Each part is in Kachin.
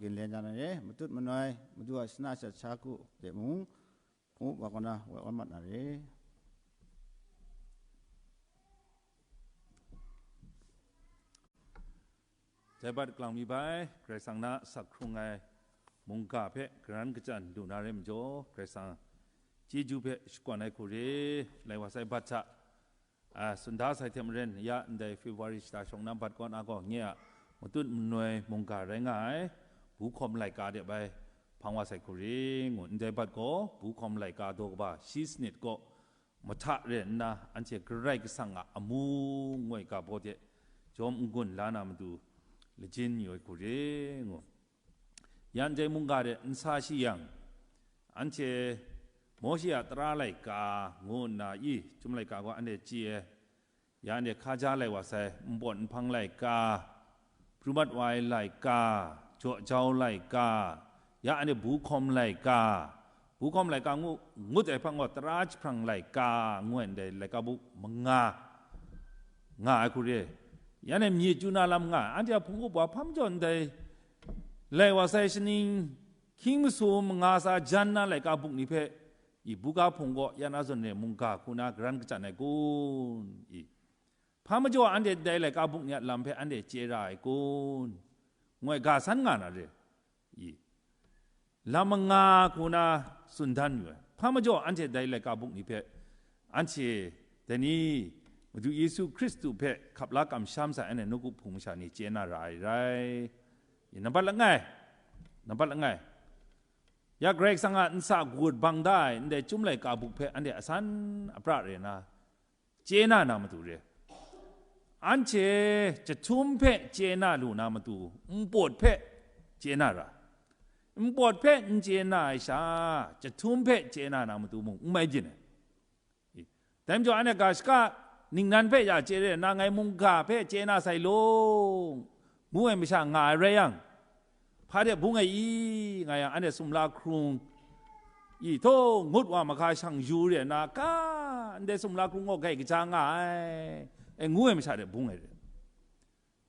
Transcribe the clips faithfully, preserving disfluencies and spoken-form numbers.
ginlen ya na re, matut manoi, Madu a shana shat sha ku de mung, hpung up wa kaw na woi wan mat na re. Dai bat kalang mi bai, Karai Kasang na asak hkrung ai mungga hpe karan kachyan lu na re majaw, Karai Kasang chyeju hpe shakawn ai hku re, lai wa sai bat hta, a, tsun da sai hte maren, ya ndai February shata shawng na bat kaw na gaw, nye a matut manoi mungga rai nga ai, bu hkawm laika de bai hpang wa sai hku re ngu, ndai bat gaw bu hkawm laika daw kaba shi sanit kaw mahta re nna, anhte Karai Kasang a amu ngoi ga baw de jawm n-gun la na matu lajin yu ai hku re ngu. Ya ndai mungga de n sa shi yang, anhte Mawshe a tara laika ngu nna i, Chyum laika gaw anhte chye ai, ya anhte hkaja lai wa sai, npawt nhpang laika, pru mat wa ai laika, jaw jau laika, ya anhte bu hkawm laika, bu hkawm laika ngu, ngut ai hpang gaw, tara jahprang laika ngu ai ndai laika bu manga nga ai hku re. Ya anhte myit chyu na lam nga ai, anhte a hpung up wa hpa majaw ndai lai wa sai shaning hkying masum manga sa jan na laika buk ni hpe, i buga hpung gaw ya na zawn re mungga hku na karan kachyan ai kun? I hpa majaw anhte ndai laika buk ni a lam hpe anhte chye ra ai kun? Ngu ai ga san nga na re. I lam manga hku na tsun dan yu ai. Hpa majaw anhte dai laika buk ni hpe, anhte dai ni Madu Yesu Hkristu hpe hkap la kamsham sai anhte nawku hpung masha ni chye na ra ai rai. I nambat langai, nambat langai, ya Karai Kasang a nsa gut bang da ai ndai Chyum laika buk hpe anhte asan apra re na, chye na na matu re. Anhte jahtum hpe chye na lu na matu, npawt hpe chye na ra. Npawt hpe n chye na ai sha, jahtum hpe chye na na matu mung n mai byin ai. I, dai majaw anhte ga shaka ningnan hpe ya chye re na, ngai mungga hpe chye na sai law, ngu ai masha nga ai rai yang, hpa de bung ai i, nga yang, anhte sumla hkrung i htaw ngut wa mahka shang yu re na, ga ndai sumla hkrung gaw grai kaja nga ai, e ngu ai masha de bung ai re.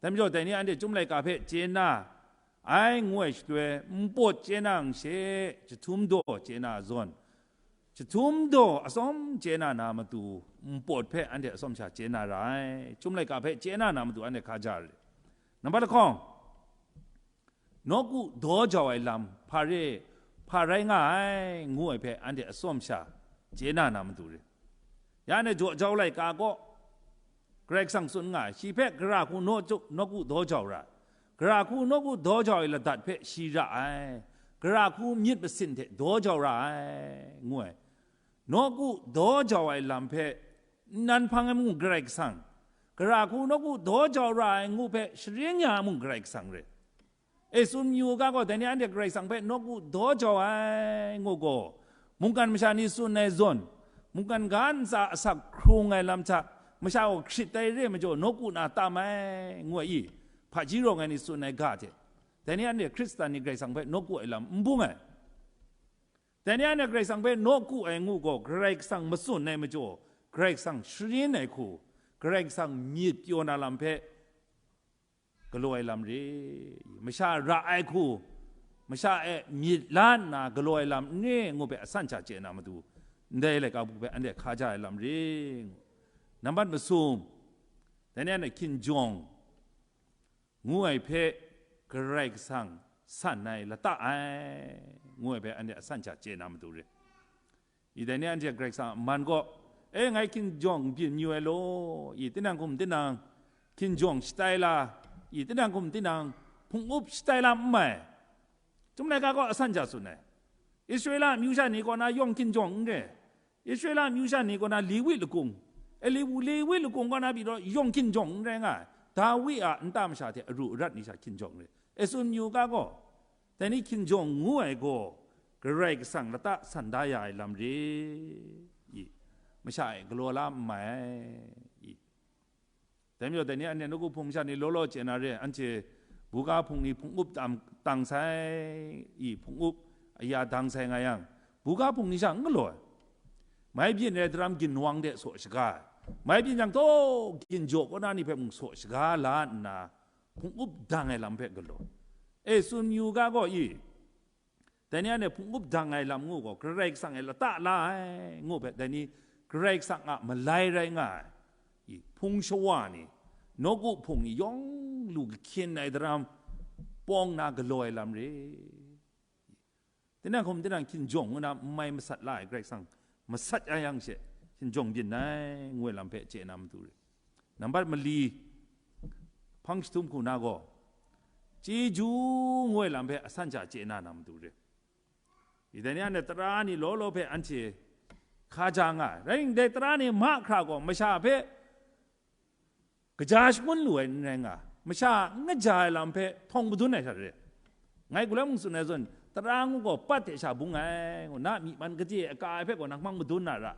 Dai majaw, dai ni anhte Chyum laika hpe chye na ai ngu ai shaloi, npawt chye na n she, jahtum daw chye na zawn, jahtum daw atsawm chye na na matu, npawt hpe anhte atsawm sha chye na ra ai. Chyum laika hpe chye na na matu anhte hkaja re. Nambat lahkawng, nawku daw jau ai lam hpa re, hpa rai nga ai, ngu ai hpe anhte atsawm sha chye na na matu re. Ya anhte jaw jau laika gaw, Karai Kasang tsun nga ai, shi hpe gara hku naw ju-, nawku daw jau ra ai. Gara hku nawku daw jau ai ladat hpe shi ra ai. Gara hku myit masin hte daw jau ra ai, ngu ai. Nawku daw jau ai lam hpe nnan hpang ai mung Karai Kasang, gara hku nawku daw jau ra ai ngu hpe sharin ya ai mung Karai Kasang re. E, tsun yu ga gaw, dai ni anhte Karai Kasang hpe nawku daw jau ai ngu gaw, mungkan masha ni tsun ai zawn, mungkan ga ntsa asak hkrung ai lam hta, masha gaw hkrit tai re ai majaw, nawku na tam ai, ngu ai i, hpaji rawng ai ni tsun ai ga hte, dai ni anhte Hkristan ni Karai Kasang hpe nawku ai lam n bung ai. Dai ni anhte Karai Kasang hpe nawku ai ngu gaw, Karai Kasang matsun ai majaw, Karai Kasang sharin ai hku, Karai Kasang myit pyaw na lam hpe galaw ai lam re, masha ra ai hku, masha e myit la nna galaw ai lam n re ngu hpe asan sha chye na matu, ndai laika bu hpe anhte hkaja ai lam re ngu. Nambat masum, dai ni anhte hkinjawng ngu ai hpe Karai Kasang san ai, lata ai, ngu ai hpe anhte asan sha chye na matu re. I dai ni anhte Karai Kasang a man gaw, e, ngai hkinjawng n byin mayu ai law, i tinang hkum tinang hkinjawng shatai la, i tinang hkum tinang hpung up shatai la n mai. Chyum laika gaw asan sha tsun ai. Israela amyu sha ni kaw na yawng hkinjawng n re. Israela amyu sha ni kaw na Lewi lakung, e, Lewi, Lewi lakung kaw na pyi taw yawng hkinjawng n rai nga ai. Dawi a nta masha hte aru arat ni sha hkinjawng re. E, tsun yu ga gaw, dai ni hkinjawng ngu ai gaw, Karai Kasang lata san da ya ai lam re i, masha e galaw la n mai ai i. Dai majaw, dai ni anhte nawku hpung sha ni law law chye na re, anhte buga hpung ni hpung up tam, tang sai i, hpung up aya dang sai nga yang, buga hpung ni sha n galaw ai. Mai byin ai daram ginwang de saw shaga ai. Mai byin yang taw, ginjaw kaw na ni hpe mung saw shaga la nna, hpung up dang ai lam hpe galaw. E, tsun yu ga gaw i, dai ni anhte hpung up dang ai lam ngu gaw, Karai Kasang e lata la ai, ngu hpe, dai ni Karai Kasang a malai rai nga ai, i, hpung shawa ni, nawku hpung ni yawng lu kahkyin ai daram, pawng na galaw ai lam re. Tinang hkum tinang hkinjawng ngu na n mai masat la ai Karai Kasang masat ya yang she, hkinjawng byin ai, ngu ai lam hpe chye na matu re. Nambat mali, hpang jahtum hku na gaw, chyeju ngu ai lam hpe asan sha chye na na matu re. Dai ni anhte tara ni law law hpe anhte hka ja nga ai. Rai nang, dai tara ni mahkra gaw masha hpe kaja shangun lu ai n rai nga, masha n kaja ai lam hpe htawng madun ai hta re. Ngai gaw la mung tsun ai zawn, tara ngu gaw pat hte sha bung ai, ngu na myi man gade ai aka ai hpe gaw nang hpang madun na ra.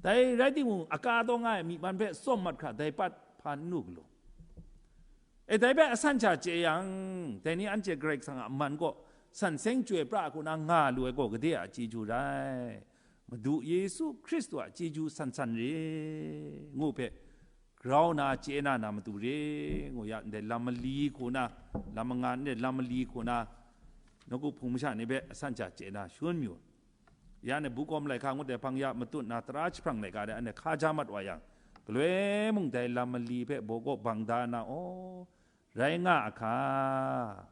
Dai rai timung, aka taw nga ai myi man hpe tsawm mat hkra dai pat hpa n lu galaw. E, dai hpe asan sha chye yang, dai ni anhte Karai Kasang a man kaw san seng chyoi pra hku na nga lu ai gaw gade a chyeju rai. Madu Yesu Hkristu a chyeju san san re, ngu hpe grau na chye na na matu re, ngu ya ndai lam mali hku na, lam manga ndai lam mali hku na, nawku hpung masha ni hpe asan sha chye na shangun mayu. Ya ni Bukawm laika ngut ai hpang ya matut na tara jahprang laika de anhte hka ja mat wa yang, galoi mung dai lam mali hpe baw kaw bang da na, aw, rai nga a hka,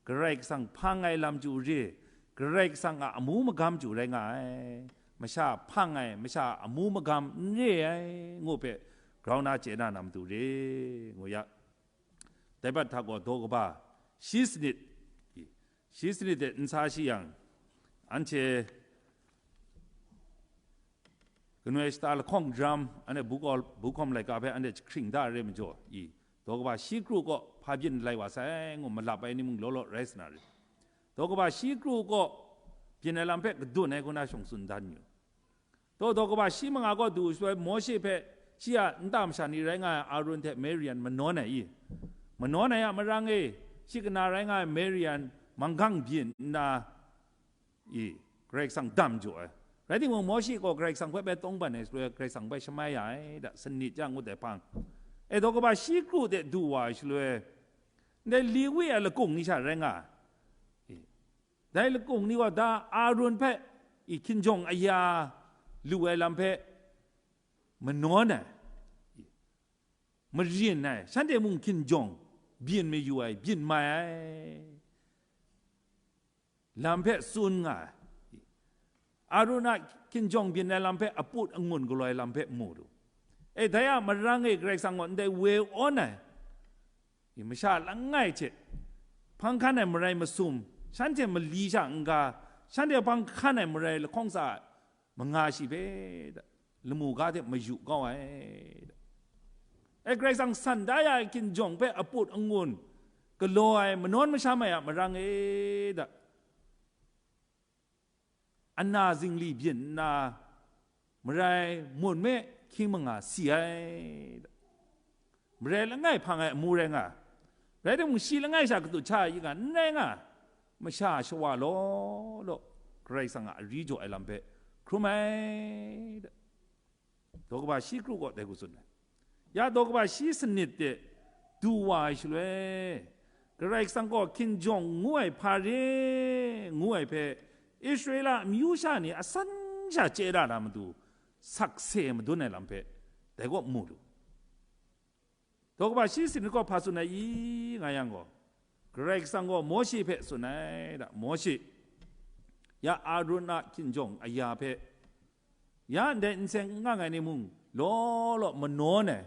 Karai Kasang hpang ai lam chyu re, Karai Kasang a amu magam chyu rai nga ai, masha hpang ai, masha amu magam n re ai, ngu hpe grau na chye na na matu re, ngu ya. Dai bat hta gaw daw kaba shi sanit, shi sanit de n sa shi yang, anhte Ganoi shata lahkawng daram, anhte Bukawm, Bukawm laika hpe anhte jahkring da ai re majaw, i, daw kaba shi kru kaw hpa byin lai wa sai, ngu malap ai ni mung law law rai sa na re. Daw kaba shi kru kaw byin ai lam hpe kadun ai hku na shawng tsun dan yu. Daw, daw kaba shi manga kaw du shaloi, Mawshe hpe shi a nta masha ni rai nga ai Arun hte Miriam manawn ai i? Manawn ai a marang e, shi kana rai nga ai Miriam manggang byin nna, i, Karai Kasang dam jaw ai. Rai timung, Mawshe gaw Karai Kasang hpe bai tawngban ai shaloi, Karai Kasang bai shamai ya ai, da, sanit ya ngut ai hpang. E, daw kaba shi kru de du wa ai shaloi, ndai Lewi a lakung ni sha rai nga ai. I, dai lakung ni gaw da Arun hpe, i, hkinjawng aya lu ai lam hpe manawn ai. I, marin ai, shanhte mung hkinjawng byin mayu ai, byin mai ai lam hpe tsun nga ai. Arun a hkinjawng byin ai lam hpe, aput angun galaw ai lam hpe mu lu. E, dai a marang e Karai Kasang gaw ndai woi awn ai, i, masha langai hte hpang hkan ai marai masum, shanhte mali sha n-ga, shanhte hpang hkan ai marai lahkawng tsa manga shi hpe, da, lamu ga hte mayu kau ai, da. E, Karai Kasang san da ya ai hkinjawng hpe aput angun galaw ai, manawn masham ai a marang e, da, ana zingli byin nna, marai mun me hkying manga si ai, da. Marai langai hpang ai amu rai nga. Rai timung, shi langai sha katut sha ai nga n rai nga, masha shawa law law Karai Kasang a ari jaw ai lam hpe hkrum ai, da. Daw kaba shi kru kaw dai hku tsun ai. Ya daw kaba shi sanit de du wa ai shaloi, Karai Kasang gaw hkinjawng ngu ai hpa re ngu ai hpe, Israela amyu sha ni asan sha chye da na matu, sakse madun ai lam hpe dai kaw mu lu. Daw kaba shi sanit gaw hpa tsun ai i, nga yang gaw, Karai Kasang gaw Mawshe hpe tsun ai, da, Mawshe, ya Arun a hkinjawng aya hpe, ya ndai n seng n ngang ai ni mung law law manawn ai,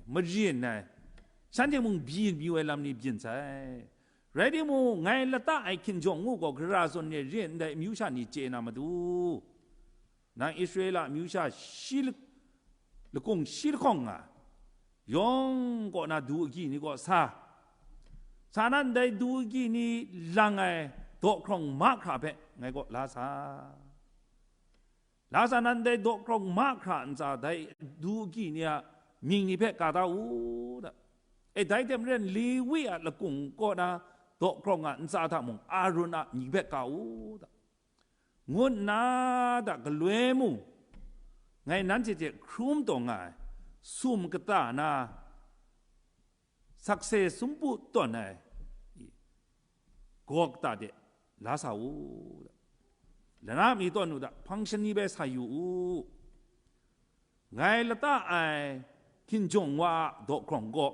marin ai, shanhte mung byin mayu ai lam ni byin sai. Rai timung, ngai lata ai hkinjawng ngu gaw, gara zawn re re ndai amyu sha ni chye na matu, nang Israela amyu sha shi la-, lakung shi lahkawng nga, yawng kaw na du agyi ni kaw sa, sa na ndai du agyi ni lang ai daw hkrawng mahkra hpe ngai kaw la sa. La sa na ndai daw hkrawng mahkra ntsa dai du agyi ni a mying ni hpe ka da u, da. E, dai hte maren Lewi a lakung kaw na daw hkrawng a ntsa hta mung Arun a mying hpe ka u, da. Ngu nna, da, galoi mung ngai nanhte hte hkrum taw nga ai, sum kata na, sakse sumpu tawn ai, i, Gawk ta de, la sa u. Lana mi tawn u da, hpang shani bai sa yu u. Ngai lata ai hkinjawng wa a dawhkrawng kaw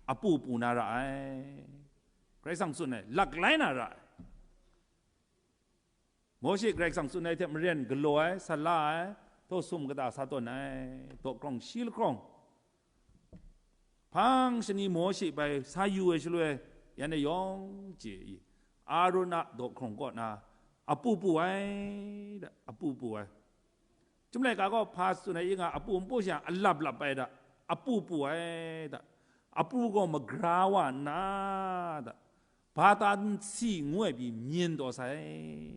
apu pu na ra ai. Karai Kasang tsun ai, lak lai na ra ai. Mawshe Karai Kasang tsun ai hte maren galaw ai, sa la ai, taw sum kata sa tawn ai, dawhkrawng shi lahkrawng. Hpang shani Mawshe bai sa yu ai shaloi, yan e yawng chye i, Aron a dawhkrawng kaw na apu pu ai, da, apu pu ai. Chyum laika gaw hpa tsun ai i nga, apu npu sha alap lap ai da, apu pu ai da, apu gaw magra wa nna da, bata nsi ngu ai pyi myin taw sai.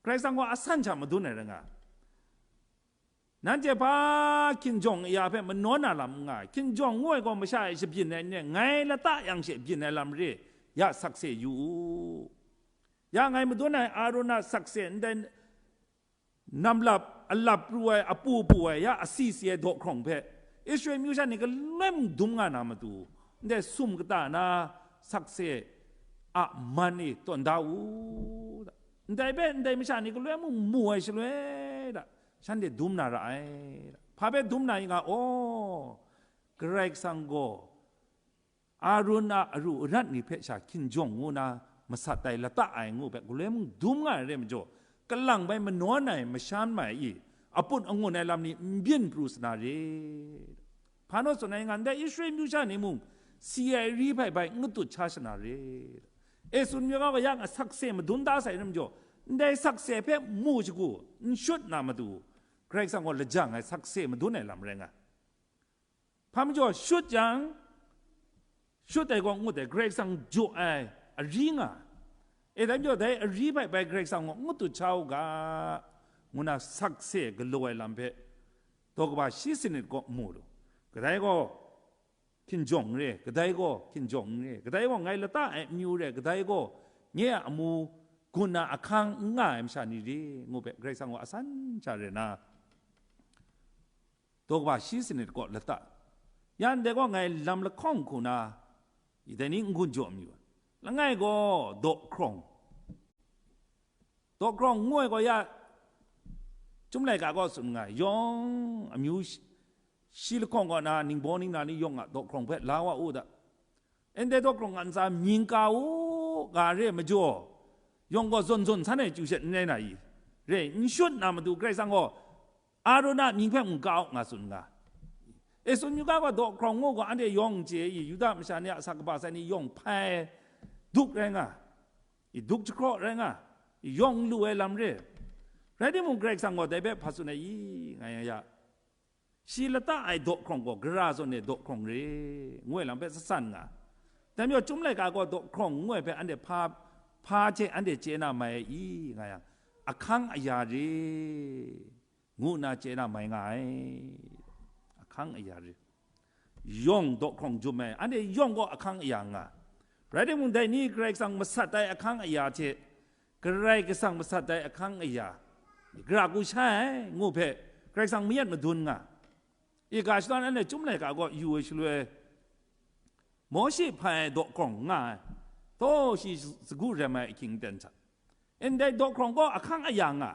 Karai Kasang gaw asan sha madun ai rai nga. Nanhte hpa hkinjawng aya hpe manawn na lam n nga ai. Hkinjawng ngu ai gaw masha e shabyin ai n re, ngai lata yang she byin ai lam re, ya sakse yu u. Ya ngai madun ai Aron a sakse ndai namlap alap pru ai, apu pu ai, ya asi si ai dawhkrawng hpe Israel myu sha ni galoi mung dum nga na matu, ndai sum kata na sakse a man e tawn da u. Ndai hpe ndai masha ni galoi mung mu ai shaloi da, shanhte dum na ra ai. Hpa hpe dum na i nga, aw, Karai Kasang gaw Aron a aru arat ni hpe sha hkinjawng ngu na masat ai lata ai ngu hpe galoi mung dum nga ai re majaw, kalang bai manawn ai mashan mai i, aput angun ai lam ni n byin pru sa na re. Hpa naw tsun ai nga, ndai Israel myu sha ni mung si ai ri hpai bai n katut sha sha na re. Esun myu ga yang a sakse madun da sai ram jaw, ndai sakse hpe mu shagu n shut na matu, Karai Kasang gaw lajang ai sakse madun ai lam rai nga. Hpa majaw shut yang, shut ai gaw ngut ai, Karai Kasang jaw ai ari nga. E dai majaw dai ari hpai bai Karai Kasang gaw ngut tut sha u ga, ngu na sakse galaw ai lam hpe, daw kaba shi sanit kaw mu lu. Kadai gaw hkinjawng n re, kadai gaw hkinjawng n re, kadai gaw ngai lata ai amyu re, kadai gaw nye a amu gun na ahkang n nga ai masha ni re, ngu hpe Karai Kasang gaw asan sha re na, daw kaba shi sanit kaw lata. Ya ndai gaw ngai lam lahkawng hku na, i dai ni n-gun jaw mayu ai. Langai gaw dawhkrawng. Dawhkrawng ngu ai gaw ya, Chyum laika gaw tsun nga ai, yawng amyu shi, shi lahkawng kaw na, ningbaw ningla ni yawng a dawhkrawng hpe la wa u da. Ndai dawhkrawng a ntsa mying ka u ga re majaw, yawng gaw zawn zawn san ai chyu shet n rai na i? Re, n shut na matu Karai Kasang gaw Aron a mying hpe mung ka u nga tsun nga. Esun myu ga gaw dawhkrawng ngu gaw anhte yawng n chye i, Yuda masha ni a sa kaba sai ni yawng hpai, duk rai nga, i duk jahkraw rai nga, i yawng lu ai lam re. Rai timung, Karai Kasang gaw dai hpe hpa tsun ai i, nga yang ya, shi lata ai dawhkrawng gaw gara zawn e dawhkrawng re, ngu ai lam hpe sat san nga. Dai majaw, Chyum laika gaw dawhkrawng ngu ai hpe anhte hpa, hpa hte anhte chye na mai ai i, nga yang, ahkang aya re, ngu nna chye na mai nga ai. Ahkang aya re. Yawng dawhkrawng jum ai, anhte yawng gaw ahkang aya nga. Rai timung, dai ni Karai Kasang masat ai ahkang aya hte, Karai Kasang masat ai ahkang aya, gara ku sha ai, ngu hpe Karai Kasang mayat madun nga. I ga shadawn anhte Chyum laika gaw yu ai shaloi, Mawshe hpai ai dawhkrawng nga ai, taw shi sagu rem ai ahkying ten hta. Ndai dawhkrawng gaw ahkang aya nga.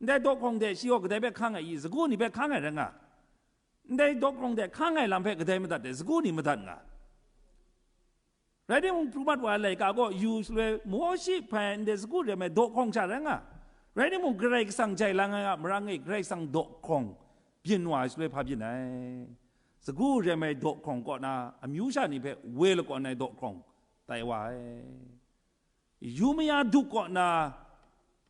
Ndai dawhkrawng de shi gaw kadai hpe hkang ai i, sagu ni hpe hkang ai rai nga. Ndai dawhkrawng de hkang ai lam hpe kadai madat de, sagu ni madat nga. Rai timung, pru mat wa ai laika gaw yu shaloi, Mawshe hpai ndai sagu rem ai dawhkrawng sha rai nga. Rai timung, Karai Kasang jai lang ai a marang e, Karai Kasang dawhkrawng byin wa ai shaloi hpa byin ai? Sagu rem ai dawhkrawng kaw na, amyu sha ni hpe woi lakawn ai dawhkrawng tai wa ai. Yu maya duk kaw na,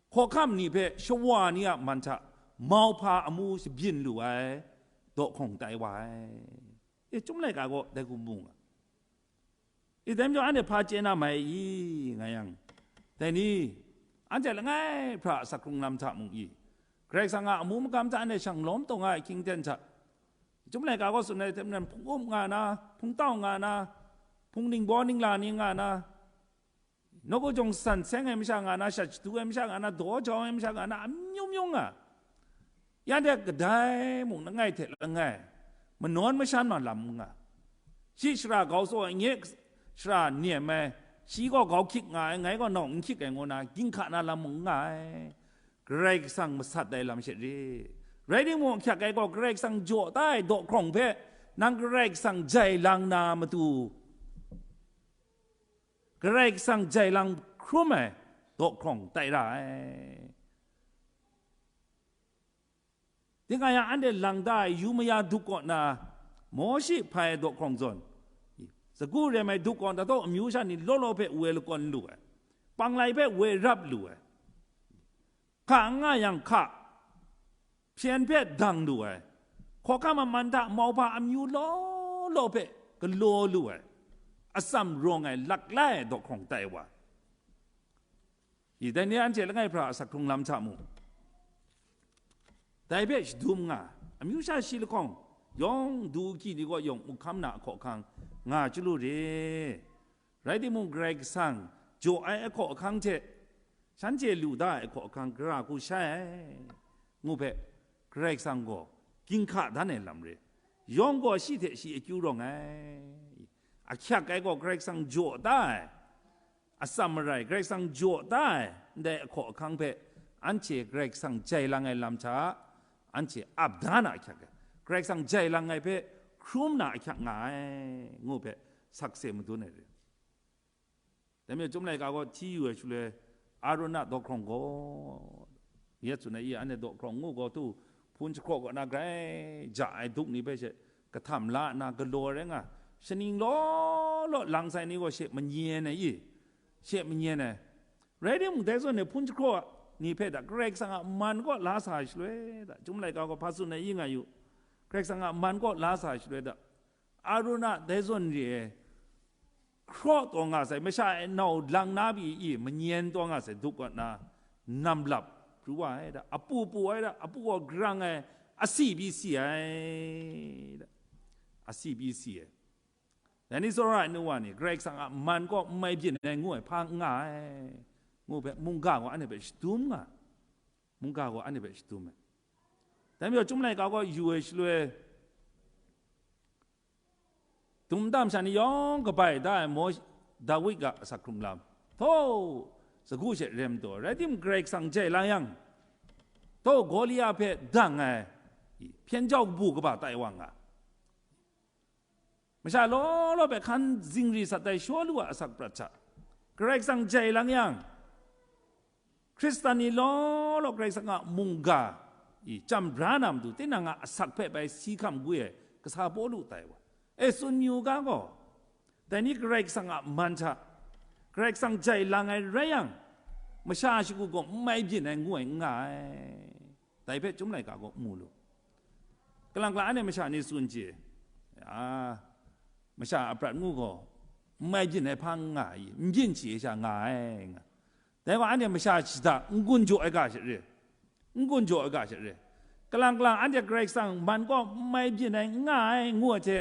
hkawhkam ni hpe shawa ni a man hta mauhpa amu shabyin lu ai dawhkrawng tai wa ai. E, Chyum laika gaw dai hku mu nga. I dai majaw, anhte hpa chye na mai i, nga yang, dai ni, anhte langai hpra a asak hkrung lam hta mung i, Karai Kasang a amu makam hta anhte shang lawm taw nga ai ahkying ten hta, Chyum laika gaw tsun ai hte maren, hpung up nga na, hpung tau nga na, hpung ningbaw ningla ni nga na, nawku jawng san seng ai masha nga na, shat shadu ai masha nga na, daw jau ai masha nga na, amyu myu nga. Yan de kadai mung langai hte langai manawn mashan ma lam nga. Shi shara grau tsaw ai, nye shara nem ai, Shi gaw grau hkyik nga ai, ngai gaw nau n hkyik ai, ngu na ginhka na lam mung n nga ai. Karai Kasang masat ai lam she re. Rai timung, ahkyak ai gaw Karai Kasang jaw da ai dawhkrawng hpe nang Karai Kasang jai lang na matu, Karai Kasang jai lang hkrum ai dawhkrawng tai ra ai. Tingai yang anhte lang da ai yu maya duk kaw na, Mawshe hpai ai dawhkrawng zawn, sagu rem ai duk kaw na, taw amyu sha ni law law hpe woi lakawn lu ai, panglai hpe woi rap lu ai, hka n nga yang hka, hpyen hpe dang lu ai, hkawhkam aman hta mauhpa amyu law law hpe galaw lu ai, atsam rawng ai laklai ai dawhkrawng tai wa. I, dai ni anhte langai hpra asak hkrung lam hta mu. Dai hpe shadum nga, amyu sha shi lahkawng, yawng du ki ni kaw yawng muk hkam na ahkaw ahkang nga chyalu re. Rai timung, Karai Kasang jaw ai ahkaw ahkang hte shanhte lu da ai ahkaw ahkang gara hku shai ai, ngu hpe, Karai Kasang gaw ginhka dan ai lam re. Yawng gaw shi hte shi akyu rawng ai. Ahkyak ai gaw Karai Kasang jaw da ai, atsam marai Karai Kasang jaw da ai, ndai ahkaw ahkang hpe anhte Karai Kasang jai lang ai lam hta anhte ap da na ahkyak ai, Karai Kasang jai lang ai hpe hkrum na ahkyak nga ai, ngu hpe sakse madun ai re. Dai majaw, Chyum laika gaw hti yu ai shaloi, Arun a dawhkrawng gaw, yet tsun ai i, anhte dawhkrawng ngu gaw tu, hpun jahkraw kaw na grai ja ai duk ni hpe she kahtam la nna galaw ai rai nga, shaning law law lang sai ni gaw she manyen ai i, she manyen ai. Rai timung, dai zawn e hpun jahkraw ni hpe da, Karai Kasang a man kaw la sa ai shaloi da, Chyum laika gaw hpa tsun ai i nga yu, Karai Kasang a man kaw la sa ai shaloi da, Arun a dai zawn re ai, hkraw taw nga sai, masha e nau lang na pyi i, manyen taw nga sai, duk kaw na, nam lap pru wa ai da, apu pu ai da, apu gaw grang ai, asi pyi si ai da, asi pyi si ai. Dai ni tsawra ai nu wa ni, Karai Kasang a man kaw n mai byin ai ngu ai hpa n nga ai, ngu hpe, mungga gaw anhte hpe shadum nga, mungga gaw anhte hpe shadum ai. Dai majaw, Chyum laika gaw yu ai shaloi, dum dam sha ni yawng kabai da ai maw, Dawid a asak hkrung lam, htaw, sagu she rem taw, rai timung, Karai Kasang jai lang yang, htaw, Gawlia hpe dang ai, hpyen jau kabu kaba tai wa nga, masha law law hpe hkan zingri sat ai Shawlu a asak prat hta, Karai Kasang jai lang yang, Hkristan ni law law Karai Kasang a mungga i chyam bra na matu, tinang a asak hpe bai si hkam gwi ai kasa Pawlu tai wa. E, tsun yu ga gaw, dai ni Karai Kasang a man hta, Karai Kasang jai lang ai rai yang, masha shagu gaw n mai byin ai ngu ai n nga ai. Dai hpe Chyum laika gaw mu lu. Kalang kalang anhte masha ni tsun chye, a, masha a prat ngu gaw, n mai byin ai hpa n nga ai, n byin chye ai sha nga ai, nga. Dai gaw, anhte masha shada n-gun jaw ai ga she re, n-gun jaw ai ga she re. Kalang kalang anhte Karai Kasang man kaw n mai byin ai n nga ai ngu ai hte,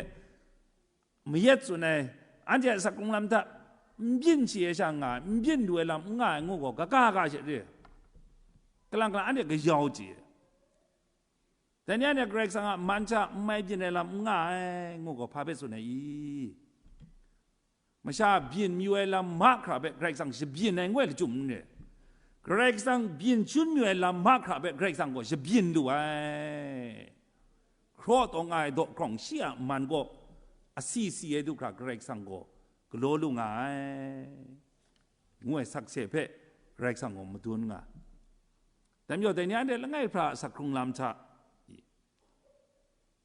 mayat tsun ai, anhte a asak hkrung lam hta n byin chye ai sha nga ai, n byin lu ai lam n nga ai ngu gaw, kaga ga she re. Kalang kalang anhte kayau chye. Dai ni anhte Karai Kasang a man hta n mai byin ai lam n nga ai ngu gaw, hpa hpe tsun ai i? Masha byin mayu ai lam mahkra hpe Karai Kasang shabyin ai ngu ai lachyum n re. Karai Kasang byin chyun mayu ai lam mahkra hpe Karai Kasang gaw shabyin lu ai. Hkraw taw nga ai dawhkrawng shi a man gaw, asi si ai du hkra Karai Kasang gaw galaw lu nga ai, ngu ai sakse hpe Karai Kasang gaw madun nga. Dai majaw, dai ni anhte langai hpra a asak hkrung lam hta,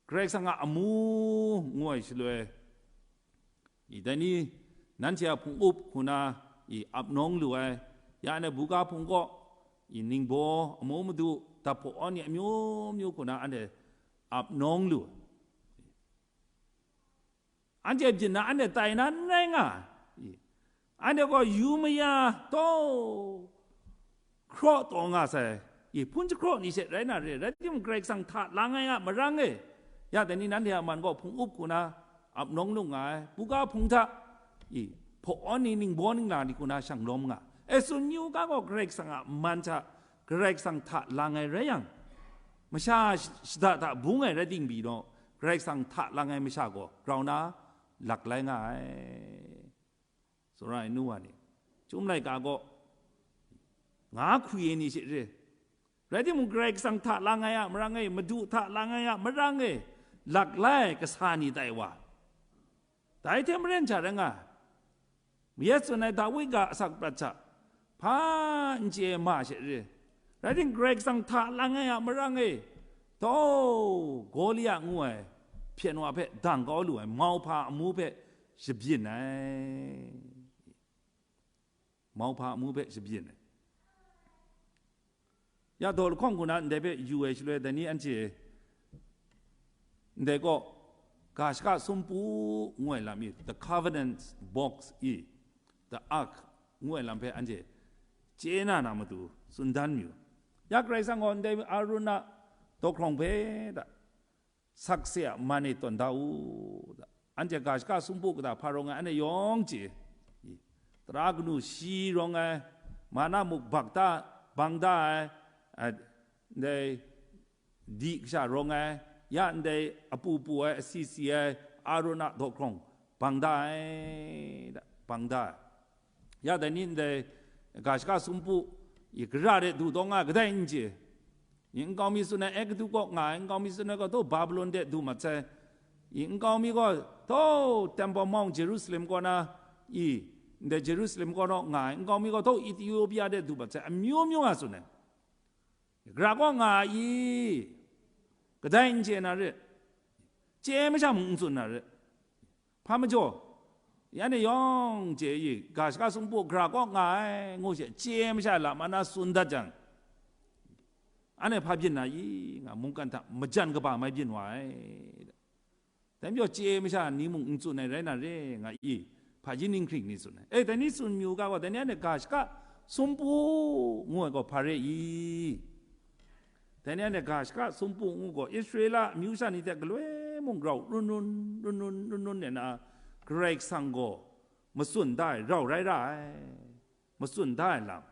Karai Kasang a amu ngu ai shaloi, i, dai ni nanhte a hpung up hku na, i, ap nawng lu ai, ya anhte buga hpung kaw, i, ningbaw, amu madu, daphpawk awn ni amyu myu hku na anhte ap nawng lu ai. Anhte byin na, anhte tai na n rai nga ai. Anhte gaw yu maya taw, hkraw taw nga sai, i, hpun jahkraw ni she rai na re, rai timung, Karai Kasang hta lang ai a marang e, ya dai ni nanhte a man gaw hpung up hku na ap nawng lu nga ai, buga hpung hta, i, hpaw awn ni, ningbaw ningla ni hku na shang lawm nga ai. E, tsun yu ga gaw, Karai Kasang a man hta, Karai Kasang hta lang ai rai yang, masha sh-, shada hta bung ai rai ting pyi law, Karai Kasang hta lang ai masha gaw grau na lak lai nga ai. Tsawra ai nu wa ni, Chyum laika gaw nga hkwi ai ni she re. Rai timung, Karai Kasang hta lang ai a marang e, Madu hta lang ai a marang e, laklai kasa ni tai wa. Dai hte maren hta rai nga, mayat tsun ai Dawi ga asak prat hta hpa n chye ai ma she re. Rai timung, Karai Kasang hta lang ai a marang e, taw, Gawlia ngu ai hpyen wa hpe dang kau lu ai mauhpa amu hpe shabyin ai. Mauhpa amu hpe shabyin ai. Ya daw lahkawng hku na ndai hpe yu ai shaloi, dai ni anhte ndai kaw ga shaka sumpu ngu ai lam i, the covenant box i, the ark ngu ai lam hpe anhte chye na na matu tsun dan mayu. Ya Karai Kasang gaw ndai Arun a daw hkrawng hpe da, sakse a man e tawn da u, da. Anhte ga shaka sumpu kata hpa rawng ai, anhte yawng chye. Tara kanu shi rawng ai, mana muk bak da, bang da ai, a, ndai di kasha rawng ai, ya ndai apu pu ai, asi si ai, Arun a daw hkrawng bang da ai, da, bang da ai. Ya dai ni ndai ga shaka sumpu i gara de du taw nga kadai n chye. I nkau mi tsun ai Egutu kaw nga ai, nkau mi tsun ai gaw taw Babilon de du mat sai. I nkau mi gaw taw Temple Mount Jerusalem kaw na i, ndai Jerusalem kaw naw nga ai, nkau mi gaw taw Ethiopia de du mat sai, amyu myu nga tsun ai. Gara kaw nga ai i, kadai n chye na re, chye masha mung n tsun na re. Hpa majaw, ya ni yawng chye i, ga shaka sumpu gara kaw nga ai ngu she chye masha lam a na tsun dat jang, anhte hpa byin na i nga, mungkan hta majan kaba mai byin wa ai. Dai majaw chye masha ni mung n tsun ai rai na re nga i, hpaji ninghkring ni tsun ai. E, dai ni tsun myu ga gaw, dai ni anhte ga shaka sumpu ngu ai gaw hpa re i? Dai ni anhte ga shaka sumpu ngu gaw, Israela amyu sha ni hte galoi mung rau run run, run run, run run nna, Karai Kasang gaw matsun da ai rau rai ra ai. Matsun da ai lam,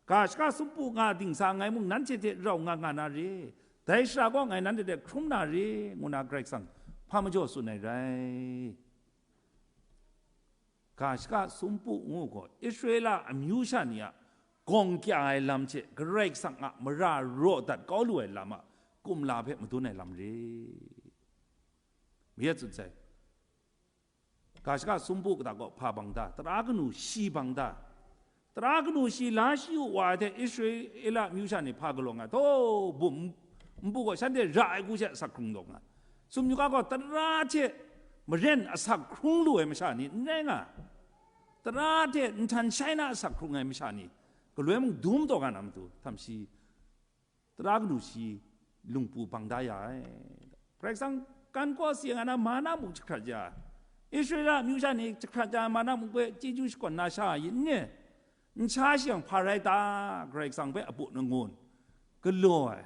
ga shaka sumpu nga dingsa ngai mung nanhte hte rau nga nga na re, dai shara kaw ngai nanhte hte hkrum na re, ngu na Karai Kasang hpa majaw tsun ai rai. Ga shaka sumpu ngu gaw, Israela amyu sha ni a gawng kya ai lam hte Karai Kasang a mara raw dat kau lu ai lam a kumla hpe madun ai lam re. Mayat tsun sai. Ga shaka sumpu kata gaw hpa bang da, tara kanu shi bang da, tara kanu shi la shi u wa ai hte Israela amyu sha ni hpa galaw nga, taw, bum npu gaw shanhte ra ai hku she asak hkrung taw nga. Sumyu ga gaw tara hte maren asak hkrung lu ai masha ni n rai nga, tara hte nhtan shai na asak hkrung ai masha ni galoi mung dum taw nga na matu, htam shi tara kanu shi lungpu bang da ya ai. Karai Kasang kan kaw si nga na mana muk jahkrat ya, Israela amyu sha ni jahkrat ya mana muk hpe chyeju shakawn na sha yin ni? N sha shi yang hpa rai ta? Karai Kasang hpe aput nangun galaw ai.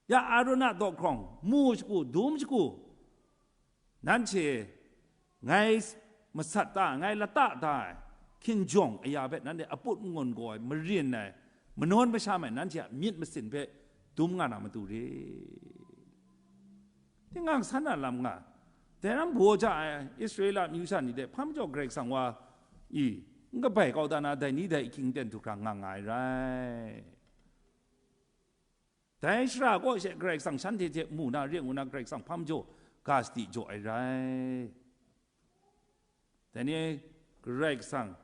Ya Arun a daw hkrawng mu shagu, dum shagu, nanhte ngai masat da ai, ngai lata da ai hkinjawng aya hpe nanhte aput n-gun gaw ai, marin ai, manawn masham ai nanhte a myit masin hpe dum nga na matu re. Tingang san a lam nga, dai ram baw ja ai Israela amyu sha ni de hpa majaw Karai Kasang wa i n kabai kau da na, dai ni dai ahkying ten du hkra nga nga ai rai. Dai shara kaw she Karai Kasang shanhte hte mu na re ngu na Karai Kasang hpa majaw ga sadi jaw ai rai. Dai ni Karai Kasang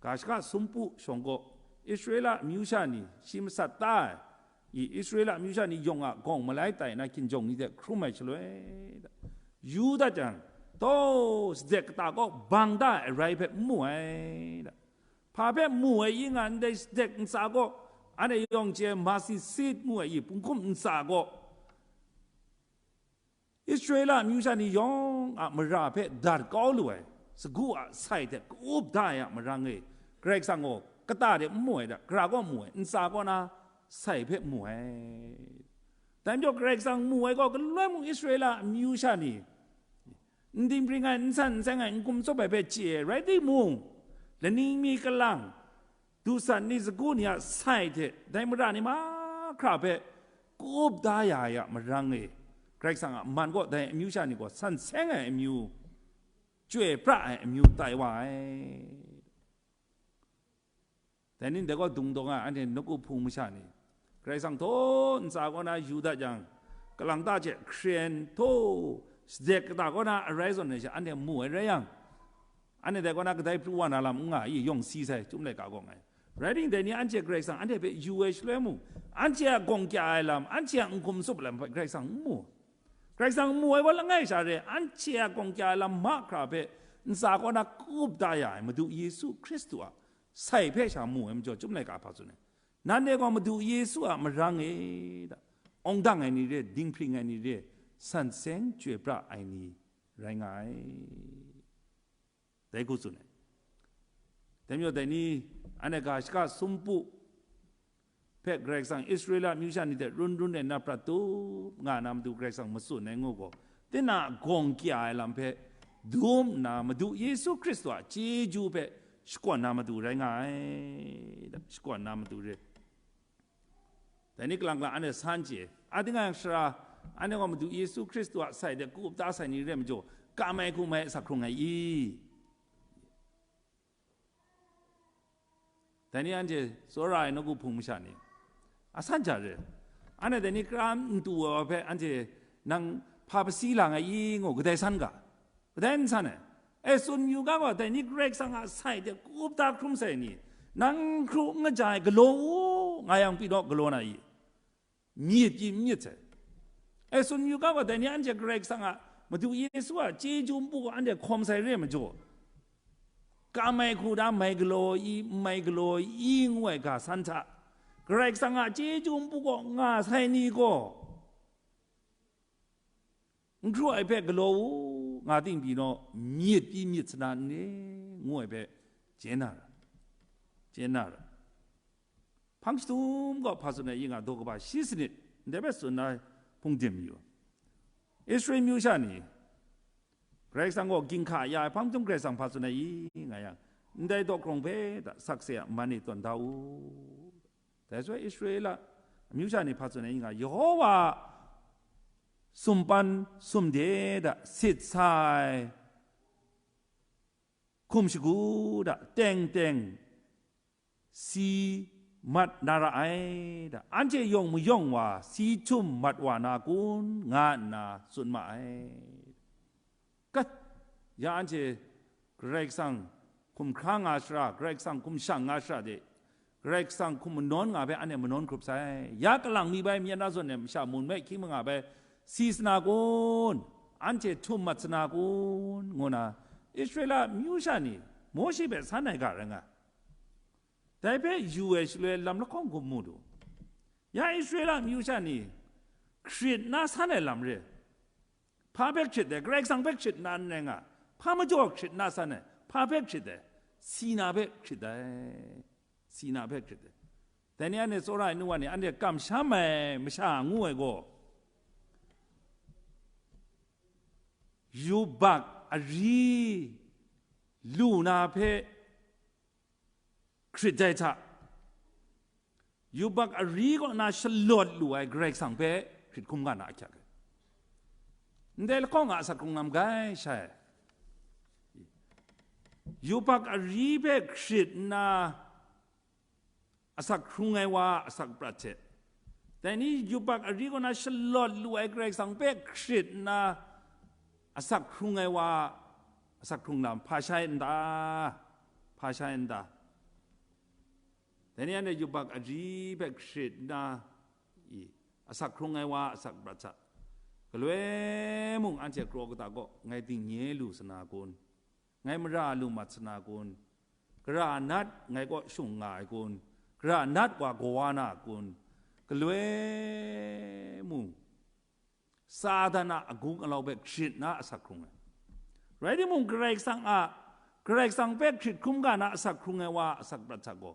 ga shaka sumpu shawng gaw Israela amyu sha ni shi masat ta ai, i Israela amyu sha ni yawng a gawng malai tai na hkinjawng ni hte hkrum ai shaloi, yu dat jang, taw, sadek kata kaw bang da ai rai hpe n mu ai. Hpa hpe mu ai i nga ndai sadek ntsa gaw, anhte yawng chye masi sit ngu ai i punghkum ntsa gaw, Israela amyu sha ni yawng a mara hpe dat kau lu ai sagu a sai hte ka-up da ai a marang e, Karai Kasang gaw kata de n mu ai da, gara kaw mu ai, ntsa kaw na sai hpe mu ai. Dai majaw Karai Kasang mu ai gaw galoi mung Israela amyu sha ni n dingbring ai, n san n seng ai, n kum tsawp ai hpe chye ai rai timung, laning mi kalang, dusan ni sagu ni a sai hte dai mara ni mahkra hpe ka-up da ya ai a marang e, Karai Kasang a man gaw dai amyu sha ni gaw san seng ai amyu, chyoi pra ai amyu tai wa ai. Dai ni ndai gaw dungdawng ai anhte nawku hpung masha ni, Karai Kasang htaw ntsa kaw na yu dat yang, kalang ta hte hkren htaw, sadek kata kaw na arai zawn ai sha anhte mu ai rai yang, anhte dai kaw na kadai pru wa na lam n nga i yawng si sai, Chyum laika gaw ngai. Rai timung, dai ni anhte Karai Kasang anhte hpe yu ai shaloi mung, anhte a gawng kya ai lam, anhte a n hkum tsup ai lam hpe Karai Kasang n mu. Karai Kasang mu ai gaw langai sha re, anhte a gawng kya ai lam mahkra hpe ntsa kaw na kup da ya ai Madu Yesu Hkristu a sai hpe sha mu ai majaw, Chyum laika hpa tsun ai. Nanhte gaw Madu Yesu a marang e da, awng dang ai ni re, dinghpring ai ni re, san seng chyoi pra ai ni rai nga ai. Dai hku tsun ai. Dai majaw dai ni, anhte ga shaka sumpu hpe Karai Kasang Israela amyu sha ni hte run run ai na prat tup nga na matu Karai Kasang matsun ai ngu gaw, tinang a gawng kya ai lam hpe dum nna Madu Yesu Hkristu a chyeju hpe shakawn na matu rai nga ai, shakawn na matu re. Dai ni kalang kalang anhte san chye, a ting a yang shara, anhte gaw Madu Yesu Hkristu a sai de kup da sai ni re majaw, kam ai hkum ai asak hkrung ai i? Dai ni anhte tsawra ai nawku hpung masha ni, a san ja re, anhte dai ni kara n tu ai wa hpe anhte nang hpa pasi la nga i ngu, kadai san ga? Kadai n san ai. E, tsun yu ga gaw, dai ni Karai Kasang a sai hte kup da hkrum sai ni, nang hkru n kaja ai galaw u, nga yang pyi naw galaw na i? Myit pyi myit sai. E, tsun yu ga gaw, dai ni anhte Karai Kasang a Madu Yesu a chyeju npu gaw anhte hkawm sai re majaw, kam ai hku da mai galaw i, n mai galaw i ngu ai ga san hta, Karai Kasang a chyeju npu gaw nga sai ni gaw, n hkru ai hpe galaw u, nga ting pyi naw, myit pyi myit sana n re, ngu ai hpe chye na ra, chye na ra. Hpang chyum gaw hpa tsun ai i nga, daw kaba shi sanit, ndai hpe tsun ai hpung dim yu. Israel myu sha ni, Karai Kasang gaw ginhka ya ai hpang chyum Karai Kasang hpa tsun ai i nga yang, ndai daw hkrung hpe da sakse a man e tawn da u. Dai shaloi Israela amyu sha ni hpa tsun ai i nga, Yehowa sumpan sumde da sit sa ai hkum shagu da teng teng si mat na ra ai da, anhte yawng mayawng wa si htum mat wa na kun, nga nna tsun ma ai. Kat, ya anhte Karai Kasang hkum hkra nga shara, Karai Kasang hkum shang nga shara de, Karai Kasang hkum manawn nga hpe anhte manawn hkrup sai. Ya kalang mi bai, myen na zawn e masha mun me hkying manga bai si sana kun, anhte htum mat sana kun, ngu na Israela myu sha ni Mawshe hpe san ai ga rai nga. Dai hpe yu ai shaloi lam lahkawng hkum mu du. Ya Israela myu sha ni hkrit na san ai lam re. Hpa hpe hkrit ai? Karai Kasang hpe hkrit na n rai nga. Hpa majaw hkrit na san ai? Hpa hpe hkrit ai? Sina hpe hkrit ai. Sina hpe hkrit ai. Dai ni anhte tsawra ai nu wa ni, anhte kamsham ai masha ngu ai gaw, yubak ari lu na hpe hkrit ai hta, yubak ari kaw na shalawt lu ai Karai Kasang hpe hkrit hkum ga na ahkyak ai. Ndai lahkawng a asak hkrung lam gai shai. Yubak ari hpe hkrit nna asak hkrung ai wa a asak prat hte, dai ni yubak ari kaw na shalawt lu ai Karai Kasang hpe hkrit nna asak hkrung ai wa a asak hkrung lam hpa shai n ta? Hpa shai n ta? Dai ni anhte yubak ari hpe hkrit nna, i, asak hkrung ai wa a asak prat hta, galoi mung anhte kraw kata kaw ngai dingnye lu sana kun? Ngai mara lu mat sana kun? Gara nat ngai kaw shung nga ai kun? Gara nat wa gaw wa na kun? Galoi mung Satan a agung alau hpe hkrit na asak hkrung ai. Rai timung, Karai Kasang a, Karai Kasang hpe hkrit hkrum ga na asak hkrung ai wa a asak prat hta gaw,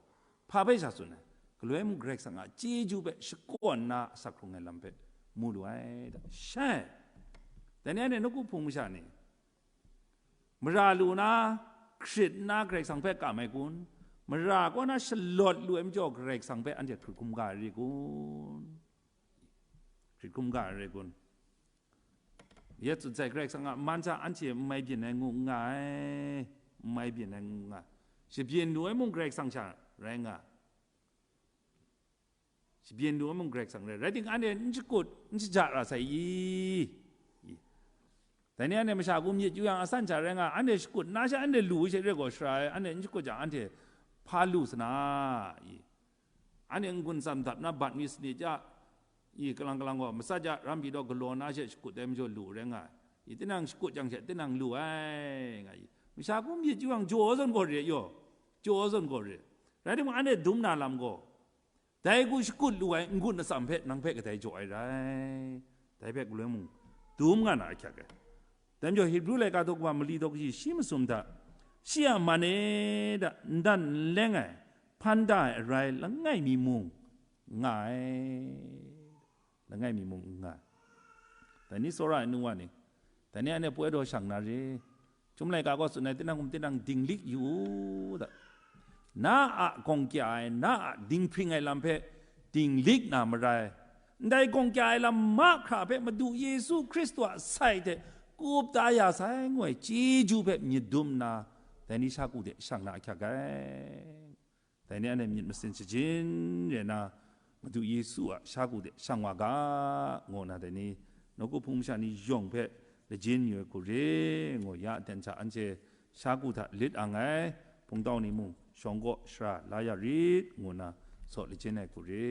hpa hpe sha tsun ai? Galoi mung Karai Kasang a chyeju hpe shakawn na asak hkrung ai lam hpe mu lu ai da. Shai, dai ni anhte nawku hpung masha ni, mara lu na, hkrit nna Karai Kasang hpe kam ai kun? Mara kaw na shalawt lu ai majaw Karai Kasang hpe anhte hkrit hkum ga ai re kun? Hkrit hkum ga ai re kun? Ya tsun sai, Karai Kasang a man sha anhte n mai byin ai ngu n nga ai, n mai byin ai ngu n nga ai. Shabyin lu ai mung Karai Kasang sha rai nga ai. Shabyin lu ai mung Karai Kasang rai. Rai timung, anhte n shakut, n shaja ra sai i? I. Dai ni anhte masha hku myit yu yang, asan sha rai nga, anhte shakut na sha, anhte lu she re gaw, shara ai, anhte n shakut jang, anhte hpa lu sa na i? Anhte n-gun tsam dap na bat mi sanit ja i, kalang kalang gaw, matsat ja, ram pyi daw galaw na she shakut ai majaw lu rai nga ai. I, tinang shakut jang she, tinang lu ai, nga i. Masha hku myit yu yang, jaw zawn gaw re yaw, jaw zawn gaw re. Rai timung, anhte dum na lam gaw, dai hku shakut lu ai n-gun atsam hpe nang hpe kadai jaw ai rai. Dai hpe galoi mung dum nga na ahkyak ai. Dai majaw, Hebru laika daw kaba mali daw kaji shi masum hta, shi a man e da, n dan n leng ai, hpan da ai arai langai mi mung nga ai. Langai mi mung n nga ai. Dai ni, tsawra ai nu wa ni, dai ni anhte poi daw shang na re. Chyum laika gaw tsun ai, tinang hkum tinang dinglik yu u da. Na a gawng kya ai, na a dinghpring ai lam hpe dinglik na marai, ndai gawng kya ai lam mahkra hpe Madu Yesu Hkristu a sai hte kup da ya sai ngu ai chyeju hpe myit dum nna, dai ni sha ku de shang na ahkyak ai. Dai ni anhte myit masin shajin re na, Madu Yesu a sha ku de shang wa ga, ngu nna dai ni nawku hpung masha ni yawng hpe lajin yu ai hku re, ngu ya aten hta anhte sha ku hta lit ang ai, hpungtau ni mung shawng kaw shara la ya rit, ngu nna saw lajin ai hku re.